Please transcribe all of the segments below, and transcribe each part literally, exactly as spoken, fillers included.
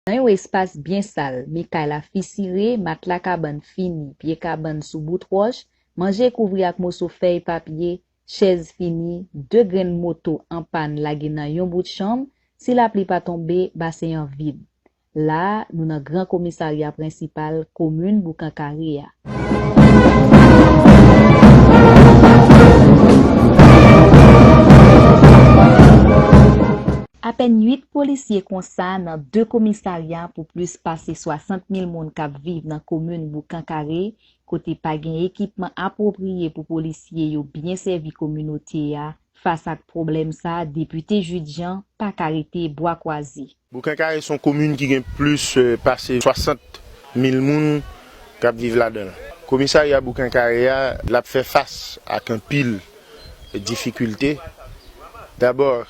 Nan yon espas byen sal, mi kay la fisire, matla kabann fini, pye kabann sou bout wòch, manje kouvri ak moso fèy papye, chèz fini, de grenn moto an pàn lage nan yon bout chanm, si lapli pa tonbe, basen an vid. La a, nou nan Gran Komisarya Prensipal komin Boukan Kare a. Apèn uit polisye konsa nan de komisarya pou plis pase swasant mil moun k ap viv nan komin Boukan Kare, kote pa gen ekipman apwopriye pou polisye yo byen sèvi kominote a fas ak pwoblèm sa a, Depite Jude Jean pa ka rete bwa kwaze. Boukan Kare se yon komin ki gen plis, eh, pase swasant mil moun k ap viv ladan l. Komisarya Boukan Kare a, l ap fè fas ak anpil difikilte. Dabò,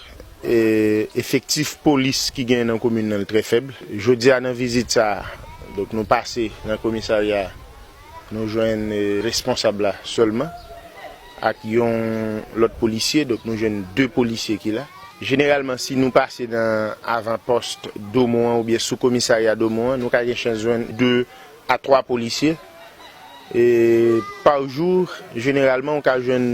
eh, efektif polis ki gen nan komin nan trè fèb. Jodi a nan vizit sa a, donk nou pase nan komisarya, nou jwenn, eh, responsab la sèlman ak yon lòt polisye, donk nou jwenn de polisye ki la. Jeneralman, si nou pase nan avan pòs Domon an oubyen sou komisarya Domon an, nou ka gen chans jwenn de a twa polisye. E pa jou, jeneralman, ou ka jwenn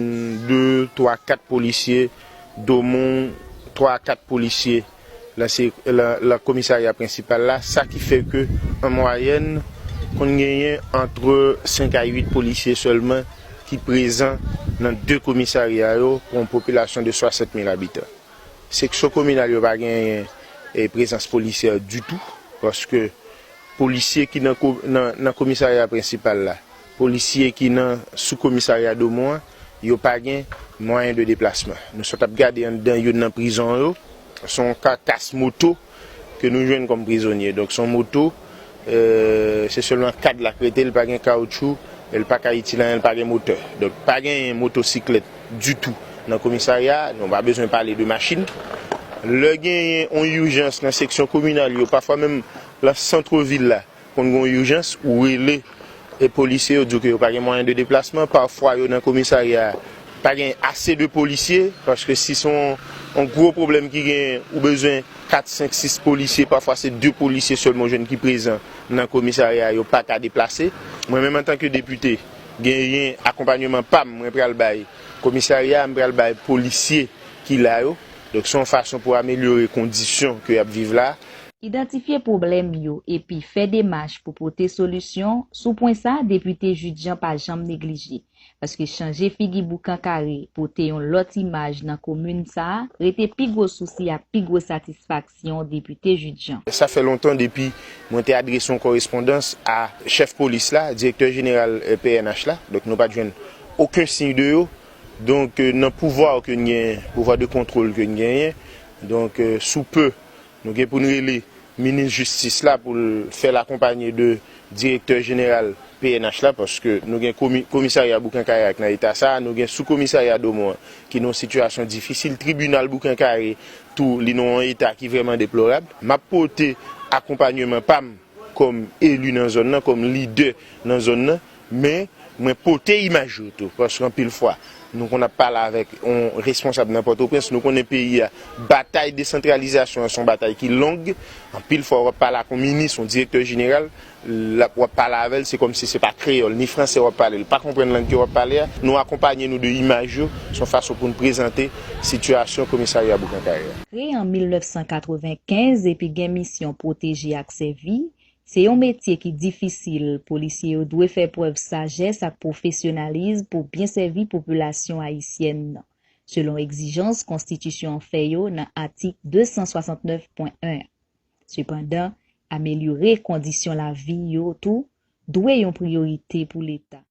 de, twa, kat polisye Domon, twa a kat polisye lan se-, lan, lan komisarya prensipal la, sa ki fè ke, an mwayèn, konn genyen antre senk a uit polisye sèlman ki prezan nan de komisarya yo pou yon popilasyon de swasant mil abitan. Seksyon kominal yo pa genyen, eh, prezans polisyè ditou, paske polisye ki nan ko-, nan, nan komisarya prensipal la, polisye ki nan sou komisarya Domon an, yo pa gen mwayen de deplasman. Nou sot ap gade anndan youn nan prizon yo, se yon kakas moto ke nou jwenn kòm prizonye. Donk, se yon moto, eh, se sèlman kad la k rete, li pa gen kawoutchou, e li pa ka itil anyen, li pa gen motè. Donk, pa genyen motosiklèt ditou nan komisarya a, nou pa bezwen pale de machin. Lè genyen yon ijans nan seksyon kominal yo, pafwa menm lan sant vil la, konn gen yon ijans, ou rele e polisye yo di w ke yo pa gen mwayen de deplasman. Pafwa yo nan komisarya a, pa gen ase de polisye, paske si se yon, yon gwo pwoblèm ki genyen, ou bezwen kat, senk, sis polisye, pafwa se de polisye sèlman ou jwenn ki prezan nan komisarya a, yo pa ka deplase. Mwen menm antanke depite, genyen akonpanyeman pa m, mwen pral bay komisarya a, m pral bay polisye ki la yo. Donk, se yon fason pou amelyore kondisyon ke y ap viv la. Idantifye pwoblèm yo epi fè demach pou pote solisyon, sou pwen sa a, Depite Jude Jean pa janm neglije, paske chanje figi Boukan Kare, pote yon lòt imaj nan komin sa a, rete pi gwo sousi ak pi gwo satisfaksyon Depite Jude Jean. Sa fè lontan depi mwen te adrese yon korespondans a chèf polis la, direktè jeneral, eh, P N H la. Donk, nou pa t jwenn okenn siy de yo. Donk, eh, nan pouvwa ke n genyen, pouvwa de kontwòl ke n genyen, donk, eh, sou pe, nou gen pou n rele minis jistis la pou l fè l akonpanye de direktè jeneral P N H la, paske nou gen komi-, komisarya Boukan Kare a k nan eta sa a, nou gen sou komisarya Domon an ki nan yon sitiyasyon difisil, tribinal Boukan Kare tou, li nan yon eta ki vrèman deplorab. M ap pote akonpanyeman pa m kòm eli nan zòn nan, kòm lidè nan zòn nan, men mwen pote imaj yo tou, paske anpil fwa, nou konn ap pale avèk yon responsab nan Pòtoprens, nou konnen peyi a, batay desantralizasyon an se yon batay ki long, anpil fwa w ap pale ak yon minis, yon direktè jeneral, l ap, w ap pale avè l, se kòmsi se pa kreyòl, ni franse w ap pale, l pa konprann lang ke w ap pale a. Nou akonpanye nou de imaj yo, se yon fason pou n prezante sitiyasyon komisarya Boukan Kare a. Kreye an mil nèf san katrevenkenz epi gen misyon pwoteje ak sèvi, se yon metye ki difisil, polisye yo dwe fè prèv sajès ak pwofesyonalizm pou byen sèvi popilasyon ayisyèn nan, selon egzijans konstitisyon an fè yo nan atik de san swasantnèf pwen en an. Sepandan, amelyore kondisyon lavi yo tou dwe yon priyorite pou Leta.